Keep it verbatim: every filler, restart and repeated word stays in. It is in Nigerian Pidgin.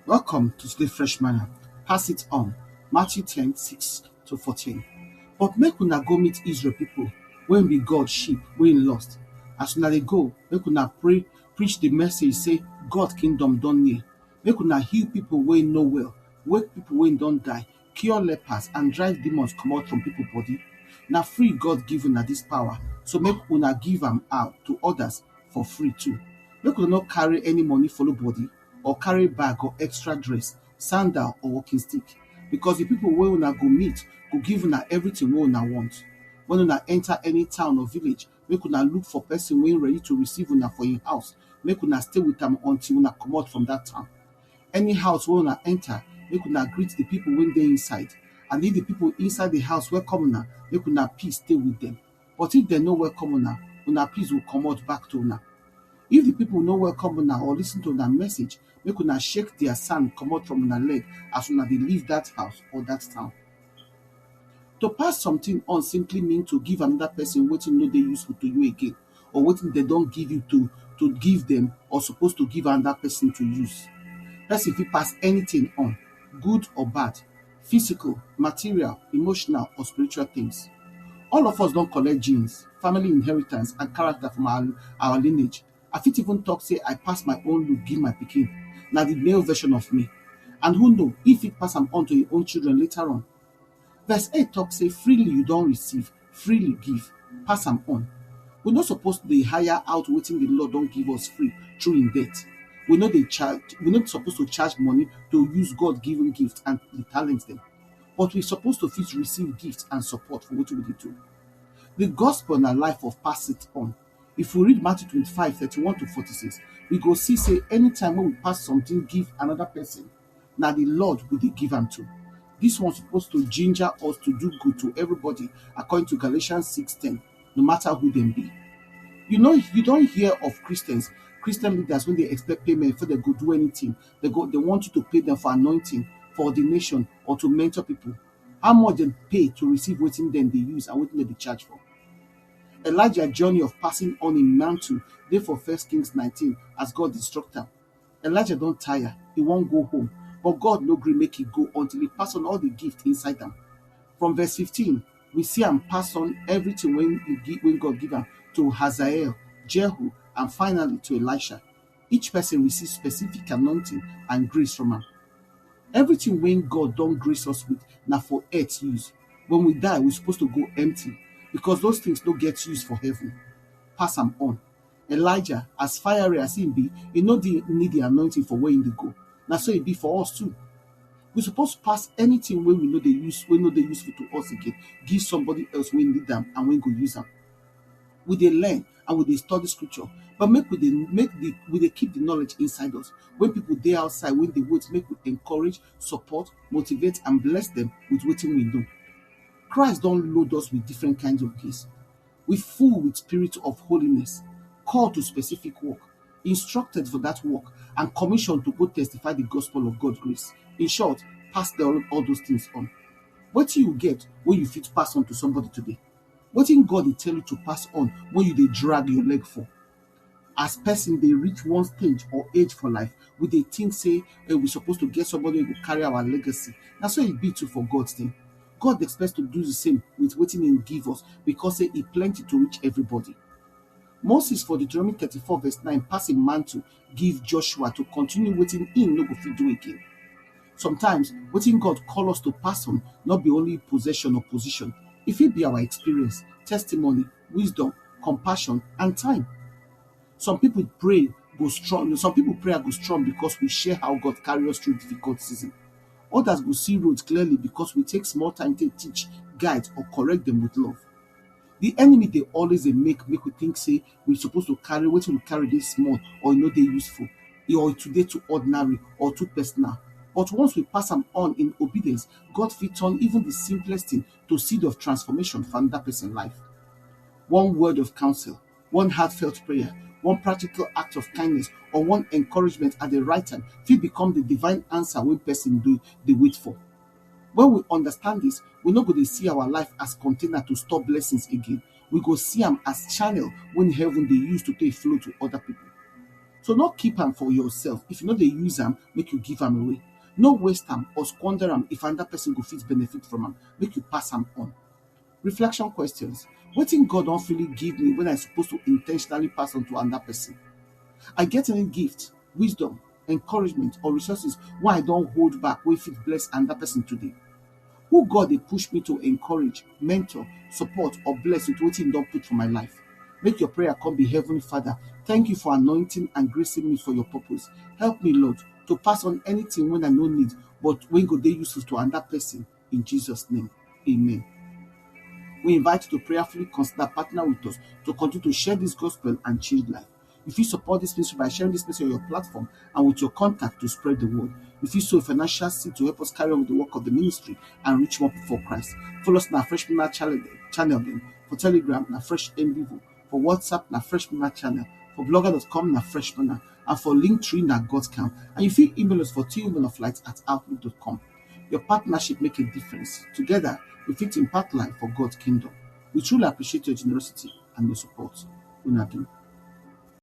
Welcome to today Fresh Manna. Pass it on. Matthew ten six to fourteen. But make una go meet Israel people, wey be God sheep, wey lost. As una dey go, make una pray, preach the message, say God kingdom don near. Make una heal people wey no well, wake people wey don die, cure lepers, and drive demons comot from people body. Na free God give una this power, so make una give am out to others for free too. Make una no carry any money follow body, or carry bag or extra dress, sandal or walking stick, because the people wey una go meet go give una everything wey una want. When una enter any town or village, make una look for person wey ready to receive una for im house. Make una stay with am until una comot from that town. Any house wey una enter, make una greet the people wey dey inside. And if the people inside the house welcome una, make una peace stay with them. But if dem no welcome una, una peace will comot back to una. If the people no welcome una or listen to una message, make una shake their sand comot from una leg as una dey leave that house or that town. To pass something on simply mean to give another person wetin no dey useful to you again, or wetin dem don give you to to give them or suppose to give another person to use. Person fit pass anything on, good or bad, physical, material, emotional or spiritual things. All of us don collect genes, family inheritance and character from our our lineage. I fit even talk say I pass my own look give my pikin. Na the male version of me. And who know if fit pass am on to im own children later on. Verse eight talk say, "Freely you don receive, freely give, pass am on." We no suppose to dey hire out wetin the Lord don give us free through im death. We no dey charge, we no suppose to charge money to use God given gift and the talents dem. But we suppose to fit receive gift and support for wetin we dey do. The gospel na life of pass it on. If we read Matthew twenty-five thirty-one to forty-six, we go see say anytime when we pass something give another person, na the Lord we dey give am to. This one suppose to ginger us to do good to everybody, according to Galatians six ten, no matter who dem be. You know, you don hear of Christians, Christian leaders, when they expect payment before they go do anything. They go, they want you to pay them for anointing, for ordination, or to mentor people. How much dem pay to receive wetin dem dey use and wetin dem dey charge for? Elijah journey of passing on im mantle dey for First Kings nineteen, as God instruct am. Elijah don tire, he wan go home, but God no gree make he go until he pass on all the gift inside am. From verse fifteen, we see am pass on everything wey he gi-, wey God give am to Hazael, Jehu, and finally to Elisha. Each person receive specific anointing and grace from am. Everything wey God don grace us with na for earth use. When we die, we suppose to go empty, because those things no get use for heaven. Pass am on. Elijah, as fiery as he be, he no dey need the anointing for where he dey go. Na so e be for us too. We suppose pass anything wey we no dey use, wey no dey useful to us again, give somebody else wey need am and wey go use am. We dey learn and we dey study scripture, but make we dey make the we dey keep the knowledge inside us. When people dey outside, when they wait, make we encourage, support, motivate, and bless them with wetin we know. Christ don load us with different kinds of gifts. We full with spirit of holiness, called to specific work, instructed for that work, and commissioned to go testify the gospel of God's grace. In short, pass the, all those things on. Wetin you get wey you fit pass on to somebody today? Wetin God dey tell you to pass on wey you dey drag your leg for? As person dey reach one stage or age for life, we dey think say, eh, we suppose to get somebody wey go carry our legacy. Na so e be too for God thing. God expects to do the same with wetin he give us, because say e plenty to reach everybody. Moses for Deuteronomy thirty-four verse nine pass im mantle give Joshua to continue wetin im no go fit do again. Sometimes, wetin God call us to pass on no be only possession or position. E fit be our experience, testimony, wisdom, compassion, and time. Some people pray go strong. Some people prayer go strong because we share how God carry us through difficult season. Others go see road clearly because we take small time to teach, guide, or correct them with love. The enemy dey always dey make make we think say we suppose to carry wetin we carry dey small, or e no dey useful, or e too dey too ordinary or too personal. But once we pass am on in obedience, God fit turn even the simplest thing to seed of transformation for another person life. One word of counsel, one heartfelt prayer, one practical act of kindness, or one encouragement at the right time fit become the divine answer wey person do dey wait for. When we understand this, we no go dey see our life as container to store blessings again. We go see am as channel wey heaven dey use to take flow to other people. So no keep am for yourself. If you no dey use am, make you give am away. No waste am or squander am. If another person go fit benefit from am, make you pass am on. Reflection questions. Wetin God don freely give me when I suppose to intentionally pass on to another person? I get any gift, wisdom, encouragement or resources wey I don hold back wey fit bless another person today? Who God dey push me to encourage, mentor, support or bless with wetin he don put for my life? Make your prayer come be, Heavenly Father, thank you for anointing and gracing me for your purpose. Help me, Lord, to pass on anything wey I no need but wey go dey useful to another person. In Jesus' name, amen. We invite you to prayerfully consider partner with us to continue to share this gospel and change life. You fit support this ministry by sharing this message on your platform and with your contact to spread the word. You fit sow a financial seed to help us carry on with the work of the ministry and reach more people for Christ. Follow us on our Fresh Manna channel, channel dem. For Telegram, na Fresh M Vivo. For WhatsApp, na Fresh Manna channel. For blogger dot com, na Fresh Manna. And for Linktree, na God's Camp. And you fit email us for two women of light at outlook dot com. Your partnership make a difference. Together, we fit impact life for God's kingdom. We truly appreciate your generosity and your support. Una do.